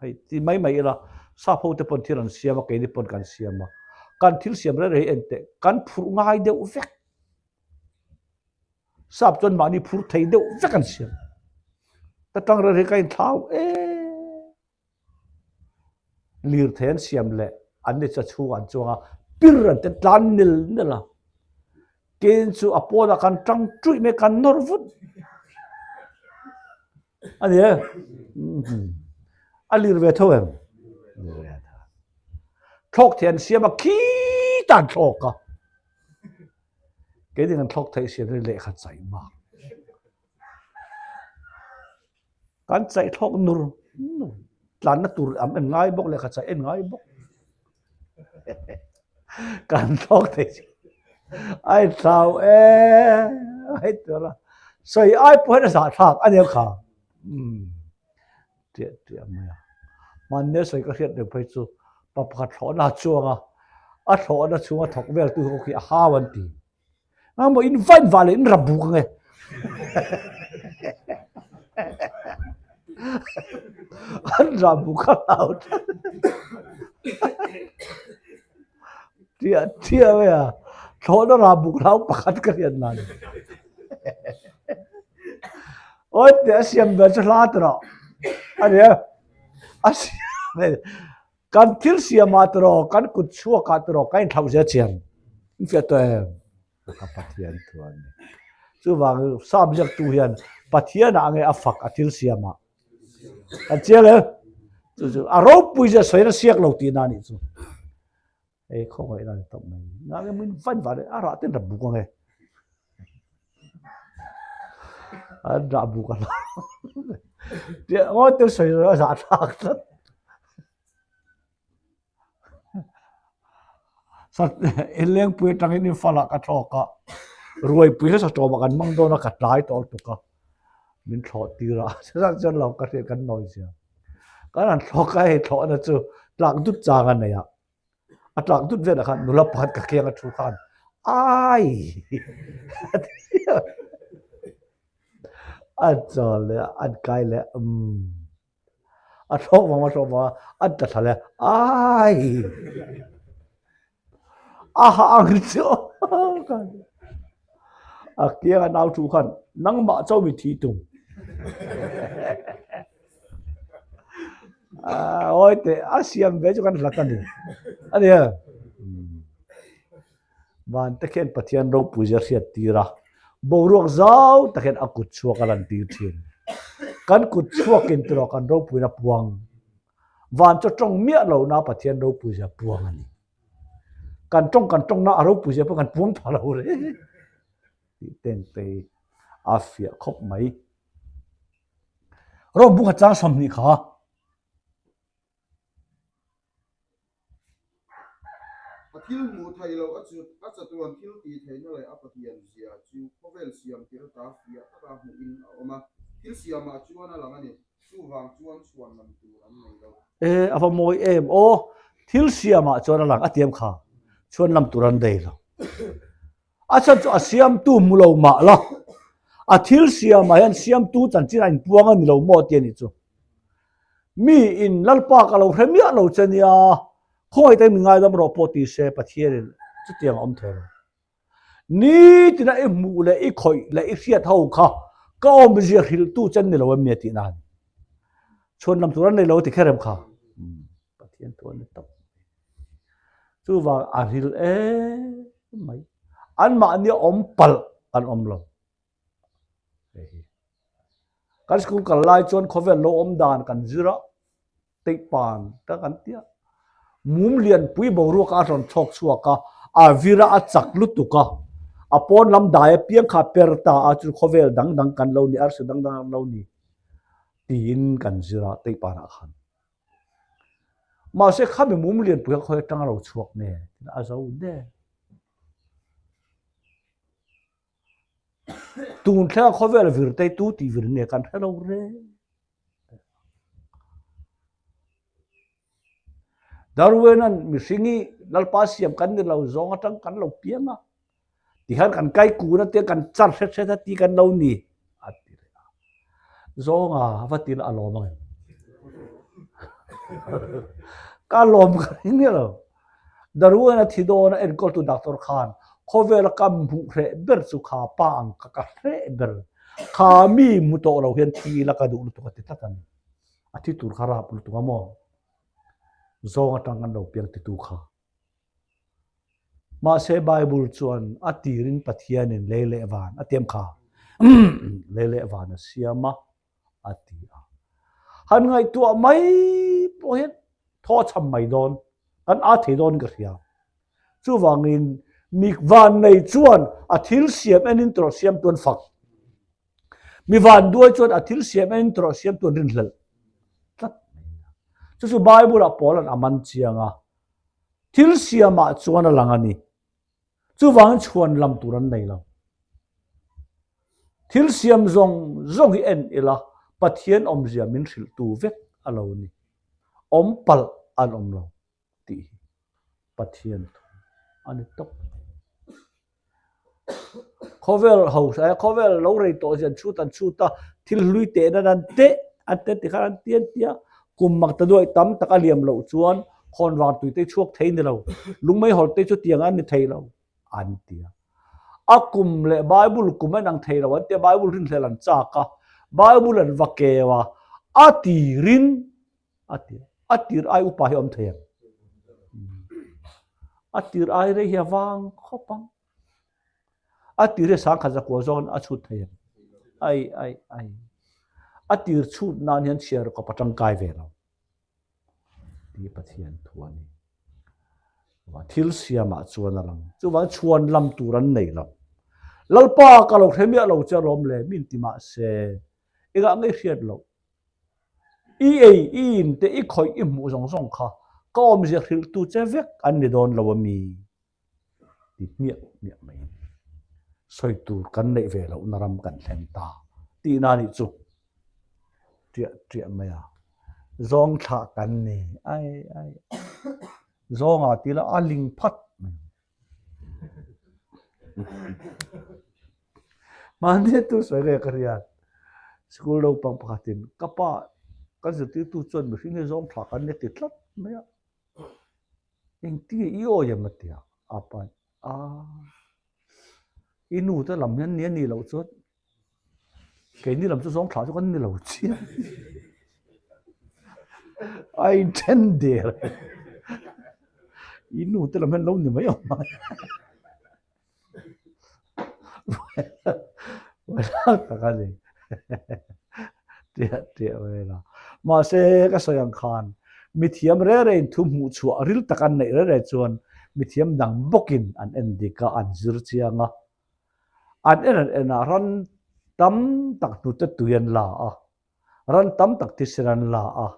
Hei ti mai mai ila sap ho te pawn thil an siam a, keini pawn kan siam a. Kan thil siam reng reng hi en teh, kan phurh ngai deuh vek. Sap chuan mahni phur thei deuh vek an siam. Ka tang reng reng hi ka inthlau em. Lirthei an siam leh an ni chu a chhungah an chuang a, pir an te tlan nil nil a. Kein chu a pawnah kan tang ṭuih mai, kan nawr vut a ni e. A lir ve tho em? Lir ve tho. Thlawk thei an siam a, khitah an thlawk a. Keini kan thlawk theih siam hi lehkha chaih bak. Kan chaih thlawk nur nur tlanna tur am en ngai bawk lehkha chaih en ngai bawk kan thlawk thei chu ai thlau e ai tur a sawi ai pawh hian a zah thlak a nia kha umm tiah tiah mai a hmanni a sawi ka hriat reng phei chu pa pakhat thlawhna a chuang a a thlawhna chhunga thawk vel tu ho khi a hau an ti. Nangmaw in vain vah leh in rap buk ange. An rap buk a hlau tlat. Tia tia mai a. Thlawhna rap buk hlau pakhat ka hriat nan. Oi te a siam ber chu hla tawh. A nia. A siam Kan thil siamah tiraw, kan kut chhuakah tiraw ka inthlauh zel chiang. In fiah tawh em? Ka Pathian thu a ni. Chuvangin Psalm ziaktu hian Pathianah nge a fak a thil siamah? Kan chiang em? Chu chu a ropui zia sawi na siak lo tihna a nih chu. Hei khawngaihna a ni tawp mai. Engah nge min vain vah leh a rah ten rap buk ang e. An rah buk a hlau. Tiah ngawt te sawi a zahthlak tlat. Inlengpui atangin Imphal ah ka thlawk a, ruaipui hla satawmah kan hmang dawn a, ka tlai tawh lutuk a, min thlawh tir a, chutah chuan lo ka hriat kan nawi zia. Kan han thlawk a, hei thlawhna chu tlak dut chang a nei a, a tlak dut velah khan nula pakhat ka kiang a thu khan ai a ti a, a chawl leh a, an kai leh umm. A thlawk vang a thlawk vang a, an tla thla leh ai! A ha ang chu a kiang a nau thu khan nangmah cho mi thi tum. Awi teh a siam ve chu kan hlat a ni. A nia. Van te khian Pathian ropui zia hriat tir a, boruak zau tak hian a kut chhuak a lan tir thin. Kan kut chhuakin tiraw kan ropuina puang. Van chu tawng miah lo na Pathian ropui zia puang a ni. Kan tawng kan tawng na a ropui zia pawh kan puang pha lo re. Tih teng te a fiah khawp mai. Rom bung a chang 20 kha. A thil hmuh theih loh a chut, a chatuan thil tih theihna leh a Pathian zia chu khawvel siam tir ata fiah taka hmuhin a awm a, thil siamah chuan a lang a ni, chuvang chuan chhuan lam tur an nei lo. E, a va mawi em aw, thil siamah chuan a lang a tiam kha, chhuan lam tur an nei lo. A chhan chu a siamtu hmu lo mah la, a thil siamah hian siamtu chanchin a inpuang a ni lo maw tih a nih chu. Mi in Lalpa ka lo hre miah lo che nia, khawngaih takin mi ngaidam rawh pawh ti se Pathianin chutiang a awm thei lo. Nitina i hmuh leh i khawih leh i hriat ho kha ka awmzia hrilhtu che ni lo em ni a tih nan. Chhuan lam tur an nei lo ti kher em kha. Pathian thu a ni tawp. Chuvang a ril em mai. Anmahni awm palh an awm lo. Hei hi. Kan school kal lai chuan khawvel lo awm dan kan zir a, teihpan ta kan tia. Mum lianpui boruak a rawn chhawk chhuak a, a vir a, a chak lutuk a. A pawn lam dai apiang kha per ta a, chu khawvel dang dang kan lo ni, arsi dang dang an lo ni tiin kan zir a teihpanah khan. Mahse khami mum lianpui kha khawi atanga lo chhuak nge tiin a zo der. Tun thlenga khawvel vir te tu tih vir nge kan hre lo reng. Darwin-a'n mihring hi Lalpa siam kan ni lo zawng atang kan lo piang a. Tihian kan kai kun a tia kan char hret hret a ti kan lo ni a ti leh a. Zawnga va ti la a lawm ang em? Ka lawm ka ring miah lo. Darwin a thi dawn a enkawltu doctor khan khawvela ka hmuh hreh ber chu kha pa ang ka ka hreh ber. Kha mi hmu tawh lo hian thi ila ka duh lutuk a ti tlat a ni. A thi tur kha rap lutuk a maw? Zawng atang kan lo piang titu kha. Mahse Bible chuan a tirin Pathianin lei leh van a tiam kha lei leh van a siam a a ti a. Han ngaihtuah mai pawh hian thaw a chham mai dawn, kan a thei dawn ka hria. Chuvangin mi vannei chuan a thil siam enin tawrh siam tuan fak. Mi vanduai chuan a thil siam enin tawrh siam tuan rinhlelh tlat mai a. Chu chu Bible-ah Paula'n a man chiang a. Thil siamah chuan a lang a ni. Chuvangin chhuan lam tur an nei lo. Thil siam zawng zawng hi en ila Pathian awmzia min hrilhtu vek a lo ni. Awm palh an awm lo tih hi Pathian thu a ni tawp. Khawvel ho eh khawvel lo rei tawh hian chhut an chhut a, thil hlui teh nan an teh an teh tikhan an ti an ti a, kum mak ta duai tam tak a liam loh chuan khawnvar tui te chhuak thei ni lo, lungmei hawr te chu tiang an ni thei lo an ti a. A kum leh Bible kum a inang thei lo an ti a, Bible rinhlel an chak a, Bible an va keu a, a tirin A tir a tir ai upa hi a awm thei ang. A tir ai rei hi a vang khawp ang. A tir hi sangkhat zakua zawngin a chhut thei ang. Ai ai ai. A tir chhut nan hian chhiar kawp a tangkai ve lo. Ti Pathian thu a ni. Thil siamah chuan a lang. Chuvang chhuan lam tur an nei lo. Lalpa ka lo hre miah lo che alawm le min ti mah se engah nge hriat loh. I ei, i in te, i khawih, i hmuh zawng zawng kha ka awmzia hrilhtu che vek an ni dawn lo a mi? ti hmiah hmiah mai. Sawi tur kan neih ve lohna ram kan thleng ta tihna nih chu ṭiah ṭiah mai a, zawng thlah kan ni ai ai zawnga ti la a ling phat mai. Mahni tu sawi nge ka hriat school naupang pakhatin ka pa kan zirtirtu chuan mihring hi zawng thla kan ni ti tlat mai a engtin nge i awi em a ti a a pa in a i nu te lam hian nia nih loh chuan Keini lam chu zawng thlah chu kan ni lo chiang. A inthen der. I nu te lam hian lo ni mai awm mai. Tak a ni. Tiah tiah vel a. Mahse ka sawi ang khan mithiam re re in thu hmuh chhuah ril tak an neih re re chuan mithiam dang bawkin an en dik a, an zir chiang a. An en an en a, ran tam tak hnute tui an la a, ran tam tak thisen an la a,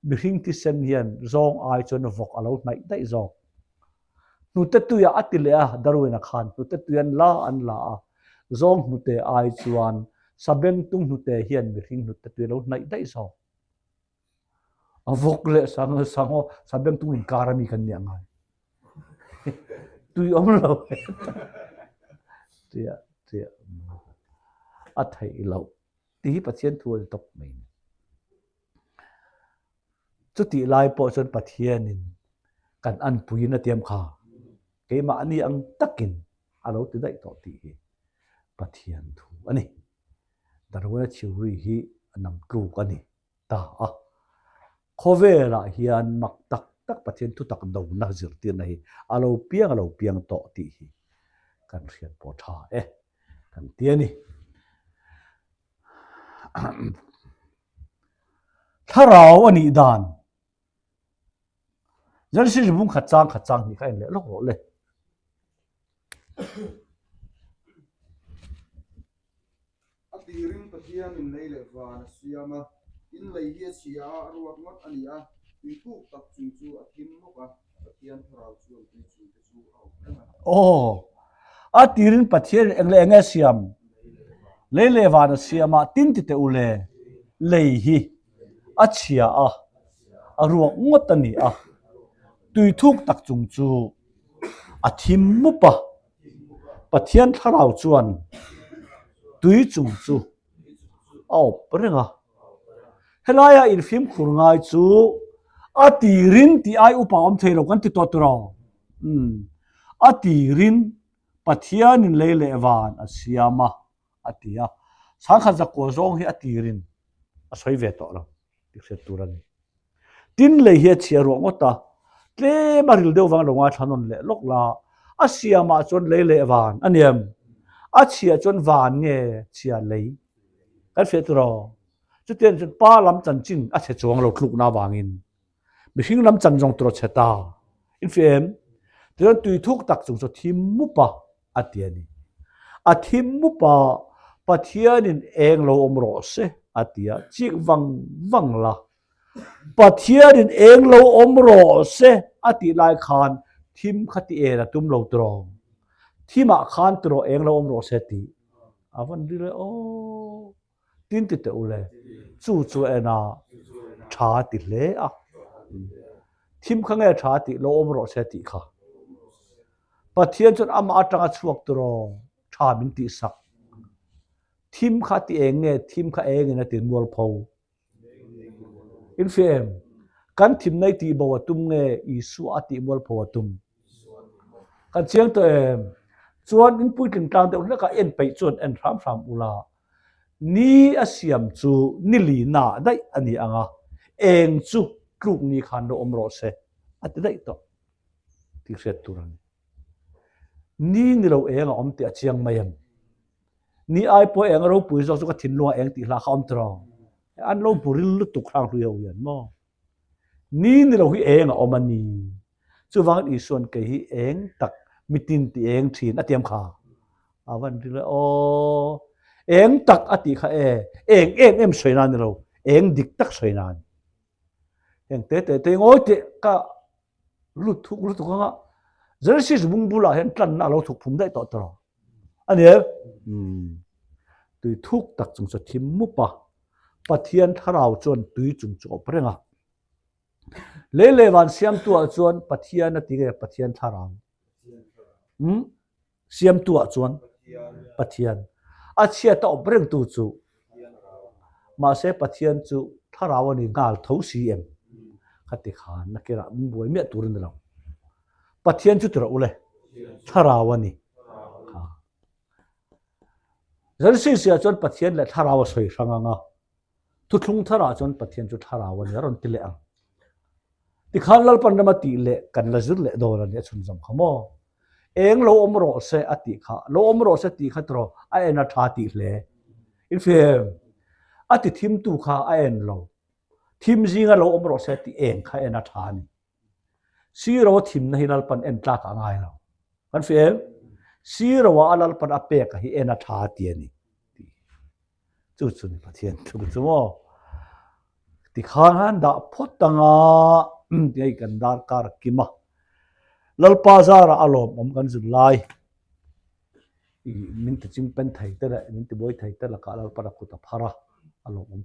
mihring thisen hian zawng ai chuan vawk a lo hnaih daih zawk. Hnute tuiah a ti leh a, Darwin-a khan hnute tui an la an la a, zawng hnute ai chuan sabengtung hnute hian mihring hnute tui a lo hnaih daih zawk. A vawk leh sang sangaw sabengtung inkar a mi kan nih angai. Tui awm lo tia tia a theih loh tih hi Pathian thu a ni tawp mai. Chutih lai pawh chuan Pathianin kan anpuiin a tiam kha keimahni ang takin a lo ti daih tawh tih hi Pathian thu a ni. Darwin-a theory hi a nam tluk a ni ta a. Khawvelah hian mak tak tak Pathian thutak dona zirtirna hi a lo piang a lo piang tawh tih hi kan hriat pawh tha e kan ti a ni. Thlarau a nih dan Genesis bung khat chang khat chang hnih kha en leh lawk rawh le. A tirin Pathianin lei leh van a siam a, in lei hi a chhia a, a ruak ngawt a ni a, tui kuk tak chung chu a thim mawk a, Pathian thlarau chuan tui chung te chu a awm reng a. Aw, a tirin Pathianin eng leh eng nge a siam? Lei leh van a siam a, tin ti teh u le, lei hi a chhia a, a ruak ngawt a ni a, tui thuk tak chung chu a thim mup a, Pathian thlarau chuan tui chung chu a awp reng a. Helaia infimkhur ngai chu a tirin tih ai upa awm thei lo kan ti tawh tiraw? Umm, a tirin Pathianin lei leh van a siam a, a ti a. Sangkhat zakua zawng hi a tirin a sawi ve tawh lo tih hriat tur a ni. Tin lei hi a chhia ruah ngawt a, tlem a ril deuh vang lo ngaithla nawn leh lawk la, a siamah chuan lei leh van a niam, a chhia chuan van nge chhia lei kan hriat tur aw. Chutiang chuan pa lam chanchin a chhe chuang lo tlukna avangin mihring lam chan zawng tur a chhe ta. Infiah em? Tichuan tui thuk tak chung chu a thim mup a. a ti a ni. A thim mup a, Pathianin eng lo awm rawh se a ti a, chik vang vang la. Pathianin eng lo awm rawh se a tih lai khan thim kha ti en a tum lo tiraw? Thimah khan tiraw eng lo awm rawh se tih a van ri le aw. Tin ti teh u le, chu chu en a tha ti hle a. Thim kha nge tha tih lo awm rawh se tih kha. Pathian chuan amah atanga chhuak tiraw tha min tih sak. Thim kha ti eng nge thim kha engin a ti mualpho. In hria em? Kan thimna i tih bo a tum nge Isua a tih mualpho a tum? Kan chiang tawh em? Chuan in puitling tlang deuh hlekah en peih chuan en hram hram ula. Ni a siam chu ni lina daih a ni ang a, eng chu tluk ni khan lo awm rawh se a ti daih tawh tih hriat tur a ni. Ni ni lo eng a awm tih a chiang mai em? Ni ai pawh eng a ropui zawk chu ka thinlungah eng tih hla kha awm tiraw? An lo hmu ril lutuk hrang hlui ho hian maw? Ni ni lo hi eng a awm a ni. Chuvangin Isua'n kei hi eng tak mitin ti eng thin a tiam kha. A van ril e aw. Eng tak a tih kha e, eng em em sawi nan ni lo, eng dik tak sawi nan. Heng te te te ngawi teh ka lut thuk lutuk anga Genesis bung bulah hian tlanna a lo thuk phum daih tawh tawh. A ni em? Umm. Tui thuk tak chung chu a thim mup a. Pathian thlarau chuan tui chung chu a awp reng a. Lei leh van siamtu ah chuan Pathian a ti nge Pathian thlarau? Umm. Siamtu ah chuan Pathian. A chhiat a awp rengtu chu mahse Pathian chu thlarau a ni nghal tho si em? Khati khan nakinah min buai miah tur a ni lo. Pathian chu ti rawh u le, thlarau a ni. Genesis ah chuan Pathian leh thlarau a sawi hrang ang a, Thuthlung tharah chuan Pathian chu thlarau a ni a rawn ti leh ang. Tikhan Lalpan rama tih leh kan la zir leh dawn a ni a chhunzawm kha maw? Eng lo awm rawh se a tih kha, lo awm rawh se tih kha tiraw a en a tha tih hle. Infim. A ti thimtu kha a en lo. Thim zinga lo awm rawh se tih eng kha en a tha a ni. Siro thimna hi Lalpan en tlak a ngai lo. Kan hria em? Siro a a Lalpan a pek a hi en a tha ti a ni. Chu chu ni Pathian thu chu maw. Tikhan han dah phawt anga hei kan darkar kim a. Lalpa zara a lawmawm kan zun lai. Min ti chingpen thei te leh min ti buai thei te lakah Lalpan a kut a phar a, a lawmawm.